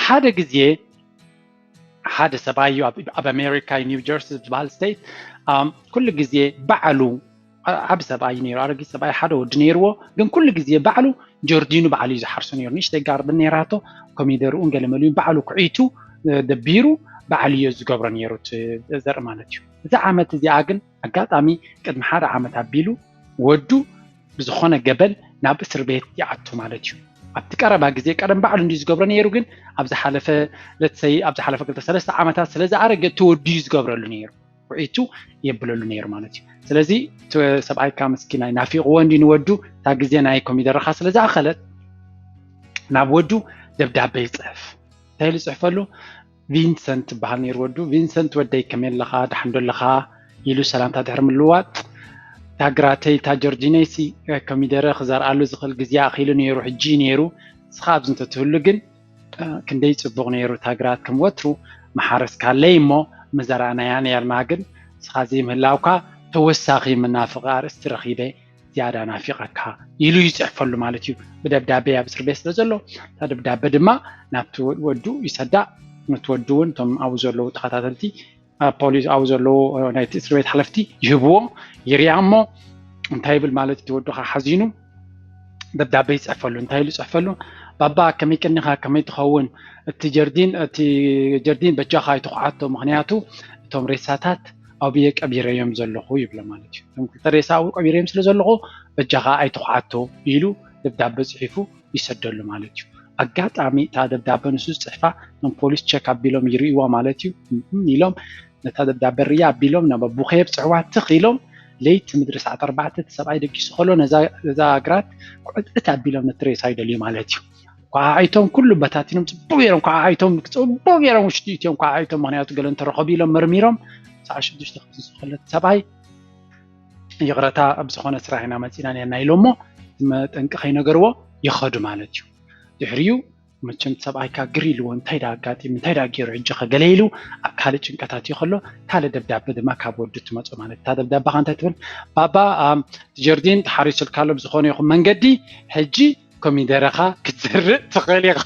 ሓደ ግዜ ሓደ ሰብኣይ እዩ ኣብ ኣሜሪካ ኒው ጀርሲ ዝበሃል ስቴት ኩሉ ግዜ ባዕሉ ዓብ ሰብኣይ ነይሩ ኣረጊት ሰብኣይ ሓደ ወዲ ነይርዎ ግን ኩሉ ግዜ ባዕሉ ጀርዲኑ ባዕሉ እዩ ዝሓርሶ ነይሩ ንእሽተይ ጋርደን ነይራቶ ኮሚደርኡን ገለመልዩን ባዕሉ ኩዒቱ ደቢሩ ባዕሉ እዩ ዝገብሮ ነይሩ ዘርኢ ማለት እዩ እዚ ዓመት እዚኣ ግን ኣጋጣሚ ቅድሚ ሓደ ዓመት ኣቢሉ ወዱ ብዝኾነ ገበን ናብ እስር ቤት ይኣቱ ማለት እዩ ኣብቲ ቀረባ ግዜ ቀደም ባዕሉ እንዲ ዝገብሮ ነይሩ ግን ኣብ ዝሓለፈ ለትሰይ ኣብ ዝሓለፈ ክልተ ሰለስተ ዓመታት ስለ ዝኣረገ እቲ ወዱ እዩ ዝገብረሉ ነይሩ ኩዒቱ የብለሉ ነይሩ ማለት እዩ ስለዚ ሰብኣይካ ምስኪናይ ናፊቕዎ እንዲ ንወዱ እታ ግዜ ናይ ኮሚደረኻ ስለ ዝኣኸለት ናብ ወዱ ደብዳበ ይፅሕፍ እንታይ ኢሉ ይፅሕፈሉ ቪንሰንት ትበሃል ነይሩ ወዱ ቪንሰንት ወደይ ከመይ ኣለኻ ዳሕንዶ ኣለኻ ኢሉ ሰላምታ ድሕሪ ምልዋጥ እታ ግራተይ እታ ጆርጂነይሲ ኮሚደረ ክዘርኣሉ ዝኽእል ግዜ ኣኺሉ ነይሩ ሕጂ ነይሩ ንስኻ ኣብዚ እንተትህሉ ግን ክንደይ ጽቡቕ ነይሩ እታ ግራት ከም ወትሩ መሓረስካለይ እሞ ምዘራእናያ ነርና ግን ንስኻ ዘይምህላውካ ተወሳኺ መናፍቒ ኣርእስቲ ረኺበ ዝያዳ ናፊቐካ ኢሉ ይፅሕፈሉ ማለት እዩ ብደብዳቤ ኣብ እስር ቤት ስለ ዘሎ እታ ደብዳቤ ድማ ናብቲ ወዱ ይሰዳ ነቲ ወዱ እውን እቶም ኣብኡ ዘለዉ ተኸታተልቲ ፖሊስ ኣብኡ ዘለዉ ናይቲ እስር ቤት ሓለፍቲ ይህብዎ ይርያ እሞ እንታይ ይብል ማለት እቲ ወዱ ከዓ ሓዚኑ ደብዳቤ ይፅሕፈሉ እንታይ ኢሉ ይፅሕፈሉ ባባ ከመይ ቀኒኻ ከመይ ትኸውን እቲ ጀርዲን እቲ ጀርዲን በጃኻ ኣይትኹዓቶ ምክንያቱ እቶም ሬሳታት ኣብየ ቀቢረዮም ዘለኹ ይብሎ ማለት እዩ እቶም ክልተ ሬሳ ኣብኡ ቀቢረዮም ስለ ዘለኹ በጃኻ ኣይትኹዓቶ ኢሉ ደብዳቤ ፅሒፉ ይሰደሉ ማለት እዩ ኣጋጣሚ እታ ደብዳቤ ንሱ ዝፅሕፋ እቶም ፖሊስ ቸክ ኣቢሎም ይርእይዋ ማለት እዩ ኢሎም ነታ ደብዳቤ ርያ ኣቢሎም ናብ ኣቡኸ የብፅሕዋ ትኽ ኢሎም ለይቲ ምድሪ ሰዓት ኣርባዕተ እቲ ሰብኣይ ደቂሱ ከሎ ነዛ ግራት ኩዕጥት ኣቢሎም ነቲ ሬሳ ይደልዩ ማለት እዩ ኳዓዓይቶም ኩሉ በታቲኖም ፅቡቅ ገይሮም ኳዓዓይቶም ፅቡቅ ገይሮም ውሽጢ እትዮም ኳዓዓይቶም ምክንያቱ ገለ እንተረኸቡ ኢሎም መርሚሮም ሰዓት ሽዱሽተ ክፍቲ ዝኸለት ሰብኣይ ይቕረታ ኣብ ዝኾነ ስራሕ ኢና መፂና ነርና ኢሎሞ መጠንቂ ከይነገርዎ ይኸዱ ማለት እዩ ድሕሪዩ መቸም ሰብኣይካ ግር ኢልዎ እንታይ ዳ ኣጋጢም እንታይ ዳ ገይሩ ሕጂ ከገለ ኢሉ ኣብ ካልእ ጭንቀታት እዩ ከሎ ካልእ ደብዳቤ ድማ ካብ ወዱ ትመፁ ማለት እታ ደብዳቤ ከ እንታይ ትብል ባባ ጀርዲን ተሓሪሱልካ ኣሎ ብዝኾነ ይኹን መንገዲ ሕጂ ኮሚደረኻ ክትዘርእ ትኽእል ኢኻ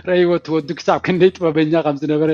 ረይዎ ትወዱ ክሳብ ክንደይ ጥበበኛ ከም ዝነበረ